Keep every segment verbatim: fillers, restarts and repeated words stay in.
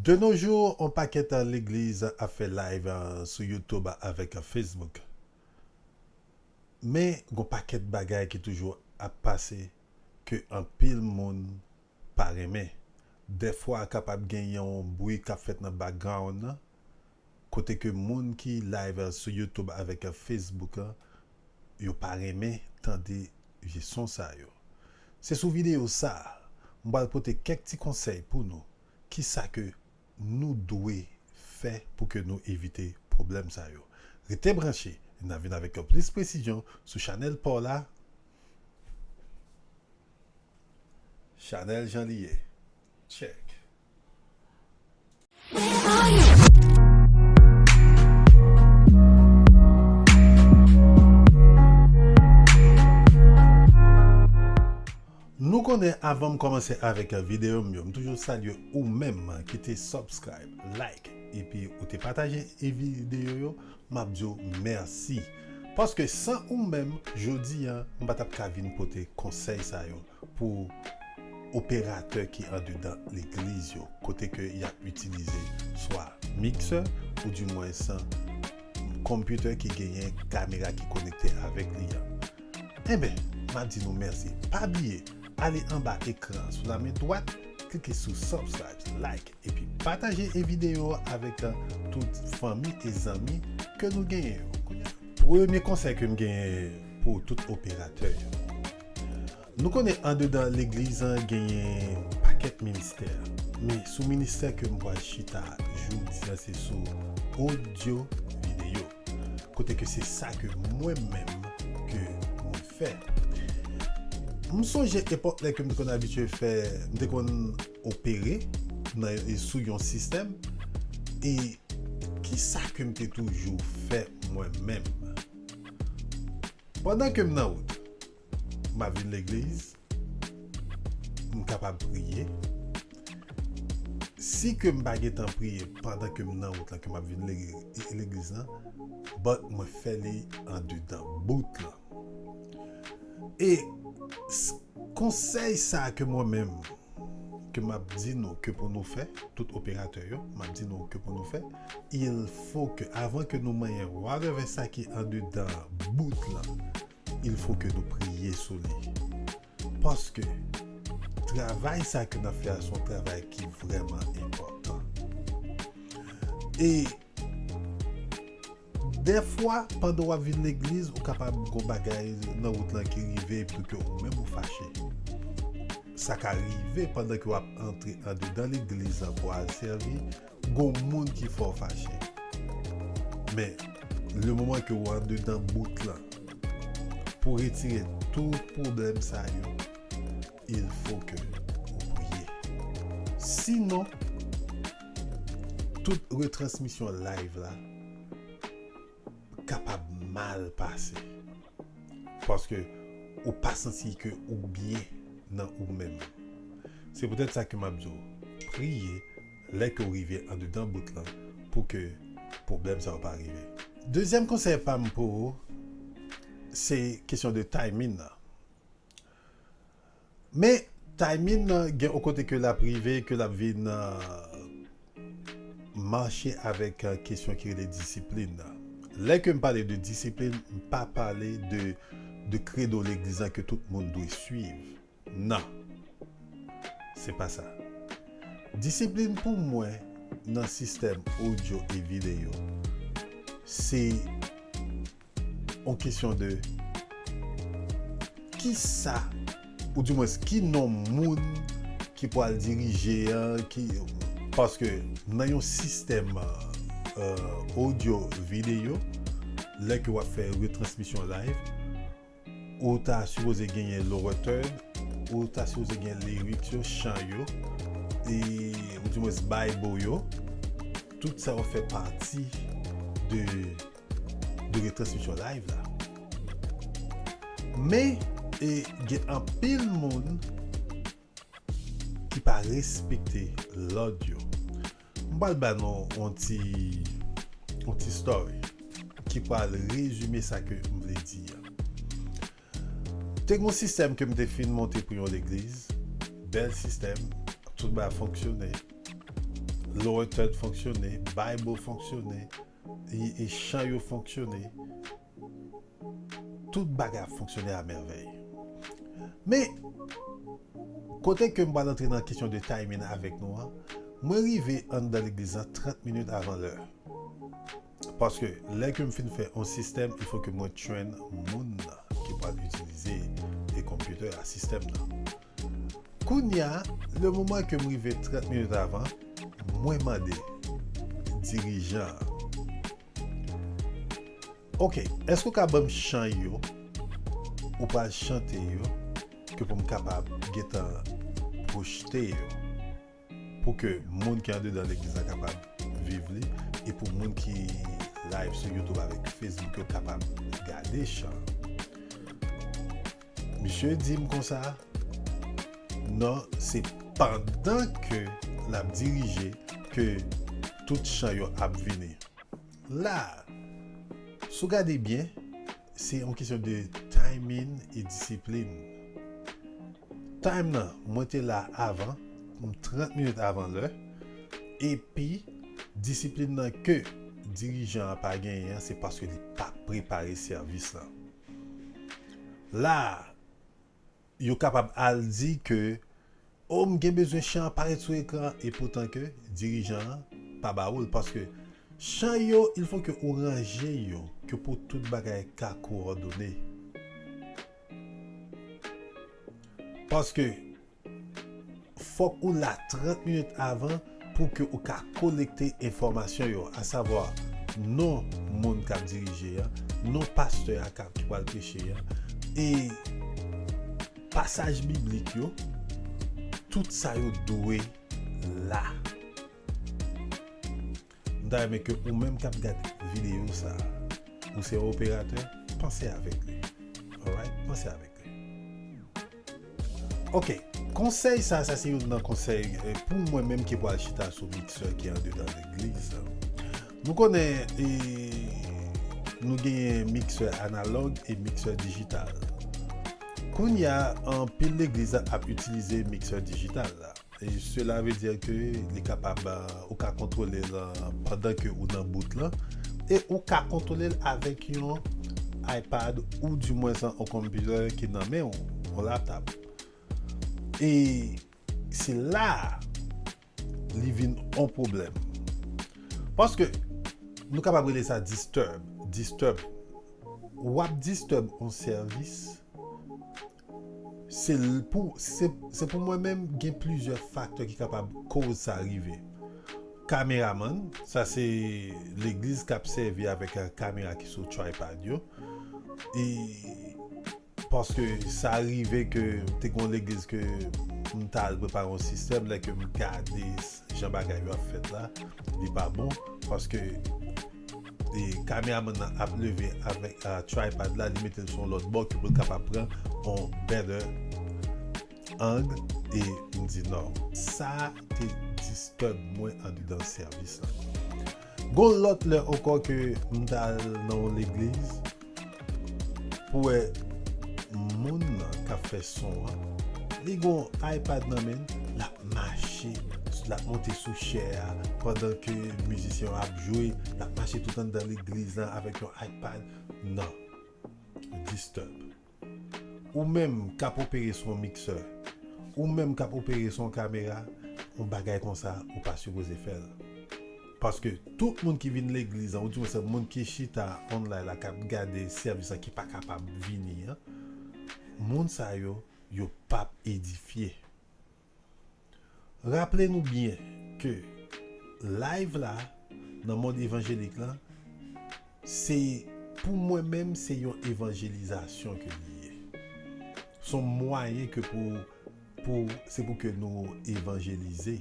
De nos jours, on pakèt legliz ap fè live, euh, sou YouTube avèk Facebook. Men, gon pakèt bagay ki toujou ap pase ke anpil moun pa renmen. Dèfwa, kapab gen yon bri k ap fèt nan background nan, kote ke moun ki live sou YouTube avèk Facebook an, yo pa renmen tande vye son sa yo. Se sou videyo sa a, m pral pote kèk ti konsèy pou nou, kisa ke nou dwe fè pou ke nou evite pwoblèm sa yo. Rete branche, n a vin avèk plis presizyon sou chanèl pa w la. Chanèl jan li ye. Check. Nou konnen, avan m kòmanse avèk videyo m yo, m toujou salye ou menm ki te subscribe, like, epi ou te pataje e videyo yo, m ap di w mèsi. Paske san ou menm, jodi a, m pa t ap ka vin pote konsèy sa yo pou operatè ki andedan legliz yo, kote ke y ap itilize swa miksè, oudimwens konpitè ki genyen kamera ki konekte avèk li an. Enben, m ap di nou mèsi. Pa bliye, ale anba ekran sou lamen dwat, klike sou subscribe, like, epi pataje e videyo a avèk, uh, tout fanmi e zanmi ke nou genyen yo. Kounye a, premye konsèy ke m genyen pou tout operatè yo. Nou konnen andedan legliz an genyen pakèt ministè. Men sou ministè ke m pral chita jodi a, se sou odyo videyo. Kote ke se sa ke mwen menm ke mwen fè. M sonje epòk lè ke m te konn abitye fè, m te konn opere nan, sou yon sistèm. E kisa ke m te toujou fè mwen menm? Pandan ke m nan wout, m ap vin legliz, m kapab priye. Si ke m pa gentan priye pandan ke m nan wout la, ke m ap vin legi-, legliz la, but mwen fè li andedan bout la. E s-, konsèy sa ke mwen menm, ke m ap di nou ke pou nou fè, tout operatè yo, m ap di nou ke pou nou fè, il faut que, avan ke nou manyen whatever sa ki andedan bout la, il faut que nou priye sou li. Paske travay sa ke n ap fè a, se yon travay ki vrèman enpòtan. E dèfwa, pandan w ap vin legliz, ou kapab gon bagay nan wout lan ki rive, epi ke ou menm ou fache. Sa ka rive pandan ke w ap antre andedan legliz lan pou al sèvi, gon moun ki fè w fache. Men, le moman ke w andedan bout lan, pou retire tout pwoblèm sa yo, il faut que ou priye. Sinon, tout retransmisyon live la kapab mal pase. Paske ou pa santi ke ou byen nan ou menm. Se poutèt sa ke m ap di w, priye lè ke w rive andedan bout lan pou ke pwoblèm sa yo pa rive. Dezyèm konsèy pa m pou ou, se kesyon de timing nan. Men, timing nan gen yon kote ke l ap rive, ke l ap vin, euh, mache avèk, euh, kesyon ki rele disiplin nan. Lè ke m pale de disiplin, m pa pale de, de kredo legliz lan ke tout moun dwe swiv. Non. Se pa sa. Disiplin pou mwen nan sistèm odyo e videyo, se yon kesyon de kisa, oudimwens ki non moun ki pral dirije an, ki, paske nan yon sistèm, euh, odyo videyo, lè ke w ap fè retransmisyon live, ou ta sipoze genyen loratè, ou ta sipoze gen lyrics yo, chan yo, e, oudimwens Bible yo, tout sa yo fè pati de, de retransmisyon live la. Men, e, gen anpil moun ki pa respekte lòd yo. M pral ba nou yon ti, yon ti story ki pral rezime sa ke m vle di a. Te gen yon sistèm ke m te fin monte pou yon legliz, bèl sistèm, tout bagay fonksyone. Lower Third fonksyone, Bible fonksyone, e, e chan yo fonksyone. Tout bagay ap fonksyone a mèvèy. Men, kote ke m pral antre nan kesyon de timing avèk nou an, mwen rive anndan legliz la trant minit avan lè. Paske lè ke m fin fè yon sistèm, il faut que mwen train moun ki pral itilize e computer a, sistèm nan. Kounye a, le moman ke m rive trant minit avan, mwen mande dirijan an, "Ok, èske w ka ban m chan yo ou pral chante yo, ke pou m kapab gentan pwojte yo, pou ke moun ki andedan legliz la kapab viv li, e pou moun ki live sou YouTube avèk Facebook yo kapab gade chan?" Misye di m konsa, non, se pandan ke l ap dirije ke tout chan yo ap vini. La, si w gade byen, se yon kesyon de timing e disiplin. Time nan, mwen te la avan, trant minit avan lè, epi disiplin nan ke dirijan an pa genyen an, se paske li pa prepare sèvis lan. La, yo kapab al di ke, "O, m gen bezwen chan an parèt sou ekran an," e poutan ke dirijan an pa ba ou l, paske chan yo, il faut que ou ranje yo, ke pou tout bagay ka kowòdone. Paske fòk ou la trant minit avan pou ke ou ka kolekte enfòmasyon yo, asavwa non moun k ap dirije a, non pastè a k ap, ki pral preche a, e pasaj biblik yo, tout sa yo dwe la. M ta renmen ke ou menm k ap gade videyo sa a, ou se yon operatè, panse avèk li. Alright? Panse avèk li. Ok, konsèy sa, sa se youn nan konsèy, eh, pou mwen menm ki pral chita sou miksè ki andedan legliz. Nou konnen, eh, nou genyen miksè analòg e miksè dijital. Kounye a, anpil legliz ap itilize miksè dijital la. E cela veut dire que li kapab, euh, ou ka kontwole l, euh, pandan ke ou nan bout lan. E ou ka kontwole l avèk yon iPad ou dimwens yon computer ki nan men w, yon laptop. E se la li vin yon pwoblèm. Paske nou kapab rele sa disturb, disturb. W ap disturb yon sèvis, se l-, pou, se, se pou mwen menm, gen plizyè faktè ki kapab koz sa rive. Kameramann, sa se legliz k ap sèvi avèk, eh, kamera ki sou tripod yo. E paske sa rive ke te gen yon legliz ke m t al prepare yon sistèm, lè ke m gade jan bagay yo ap fèt la, li pa bon, paske, e, kameramann nan ap leve avèk, a, tripod la, li mete l sou yon lòt bò ke pou l kapab pran yon better angle, e m di non. Sa te disturb mwen andedan sèvis la. Gon lòt lè ankò ke m t al nan yon legliz, pou wè moun nan k ap fè son an, li gon iPad nan men l, l ap mache, l ap monte sou chè a, pandan ke mizisyen yo ap jwe, l ap mache tout anndan legliz lan avèk yon iPad. Non. Disturb. Ou menm k ap opere sou yon miksè, ou menm k ap opere sou yon kamera, yon bagay konsa, ou pa sipoze fè l. Paske tout moun ki vin legliz an, oudimwens moun ki chita online la, k ap gade sèvis la, ki pa kapab vini an, moun sa yo, yo p ap edifye. Raple nou byen ke live la, nan mond evanjelik la, se, pou mwen menm, se yon evanjelizasyon ke li ye. Se yon mwayen ke pou, pou, se pou ke nou evanjelize.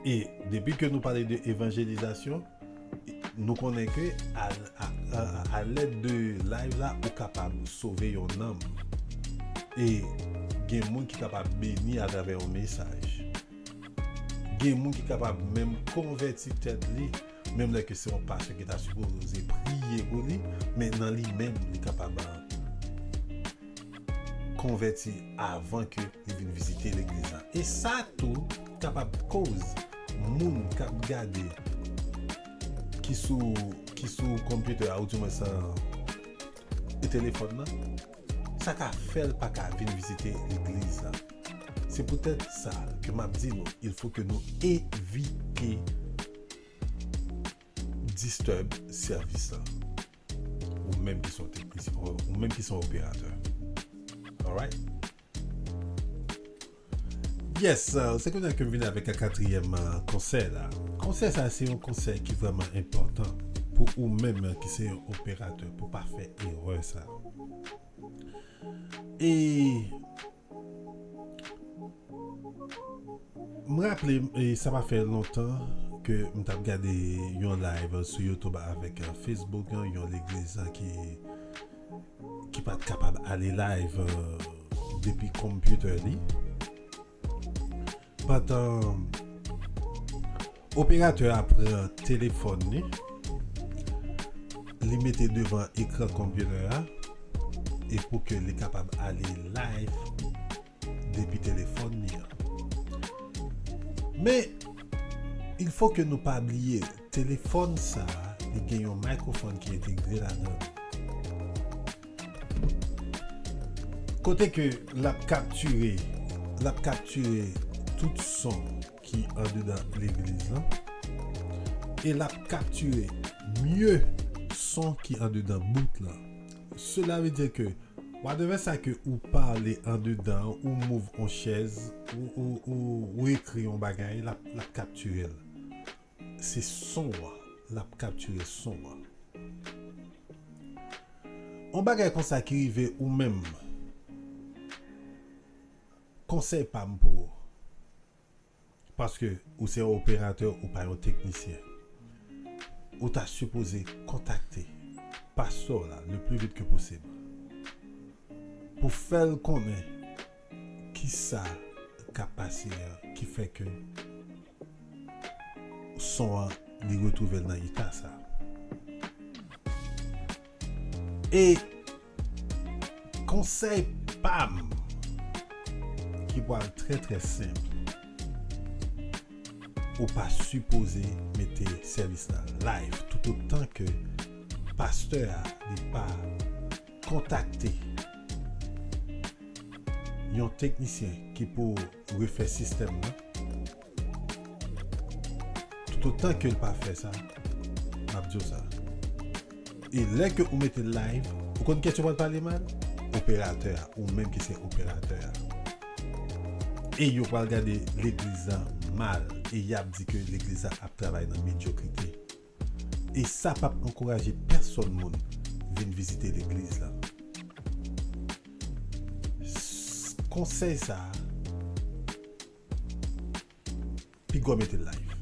E depi ke nou pale de evanjelizasyon, nou konnen ke a, a, a, a lèd de live la, ou kapab sove yon nanm. E gen moun ki kapab beni atravè yon mesaj. Gen moun ki kapab menm konvèti tèt li, menm lè ke se yon pastè ki ta sipoze priye pou li, men nan li menm, li kapab, a, konvèti avan ke li vin vizite legliz la. E sa tou kapab koz moun k ap gade ki sou, ki sou computer a, oudimwens e telefòn nan, sa ka fè l pa ka vin vizite legliz la. Se poutèt sa ke m ap di nou, il faut que nou evite disturb sèvis la. Ou menm ki se yon teknisyen, ou menm ki se yon operatè. Alright? Yes, uh, se kounye a ke m vini avèk katriyèm uh, konsèy la. Konsèy sa, se yon konsèy ki vrèman enpòtan pou ou menm ki se yon operatè, pou pa fè erè sa. E m raple, e sa pa fè lontan ke m t ap gade yon live sou YouTube avèk uh, Facebook, yon legliz ki, ki pa t kapab ale live uh, depi computer li. Pandan operatè a pran telefòn li, li mete devan ekran computer a, e pou ke li kapab ale live depi telefòn li an. Men, il faut que nou pa bliye, telefòn sa, li gen yon microphone ki entegre ladan l. Kote ke l ap kaptire, l ap kaptire tout son ki andedan legliz lan, e l ap kaptire mye son ki andedan bout lan. Cela veut dire que whatever sa ke ou pale andedan, ou move yon chèz, ou, ou, ou, ou ekri yon bagay, l ap, l ap kaptire l. Se son an, l ap kaptire son an. Yon bagay konsa ki rive ou menm, konsèy pa m pou ou. Paske ou se yon operatè, ou pa yon teknisyen. Ou ta sipoze kontakte pastè w la le plus vite que possible pou fè l konnen kisa k ap pase an ki fè ke son an li retwouve l nan eta sa. E konsèy pa m ki pral trè trè senp, ou pa sipoze mete sèvis la live toutotan ke pastè a li pa kontakte yon teknisyen ki pou refè sistèm nan. Toutotan ke l pa fè sa, m ap di w sa. E lè ke ou mete l live, ou konn kiyès yo pral pale mal? Operatè a, ou menm ki se operatè a. E yo pral gade legliz la mal, e y ap di ke legliz la ap travay nan medyokrite. E sa p ap ankouraje pèsonn moun vin vizite legliz la. S-, konsèy sa a, piga w mete l live.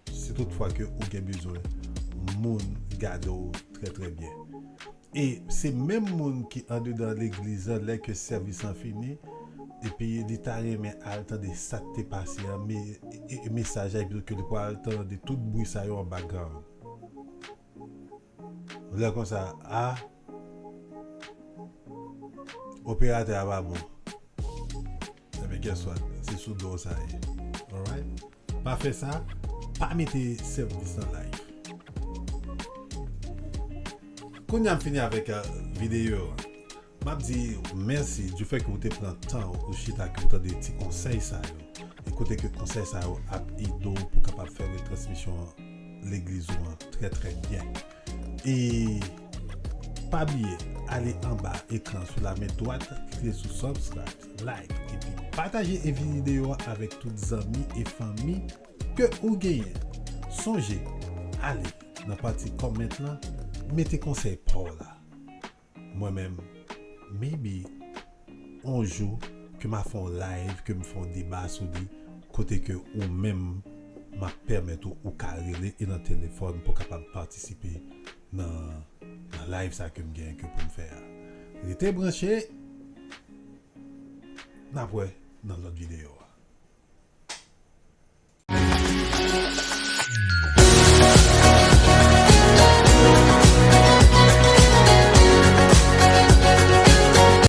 Si toutfwa ke ou gen bezwen moun gade w trè trè byen. E se menm moun ki andedan legliz la, lè ke sèvis lan fini, epi li ta renmen al tande sa k te pase an, me, e, e, mesaj la, epi ke li pral tande tout bri sa yo an background. Lè konsa, a, operatè a pa bon. Ebyen, guess what? Se sou do w sa ye. Alright? Pa fè sa, pa mete sèvis lan live. Kounye a m fini avèk, euh, videyo a. M ap di mèsi du fait ke ou te pran tan ou chita ke ou tande ti konsèy sa yo. E kote ke konsèy sa yo ap ede w pou kapab fè retransmisyon legliz ou an trè trè byen. E pa bliye, ale anba ekran sou lamen dwat, klike sou subscribe, like, epi pataje e videyo a avèk tout zanmi e fanmi ke ou genyen. Sonje, ale nan pati comment lan, mete konsèy pa w la. Mwen menm, maybe, on jou, ke m a fè on live, ke m fè on deba sou li, kote ke ou menm, m ap pèmèt ou, ou ka rele e nan telefòn pou kapab patisipe nan, nan live sa ke m genyen ke pou m fè a. Rete branche, n ap wè nan lòt videyo a.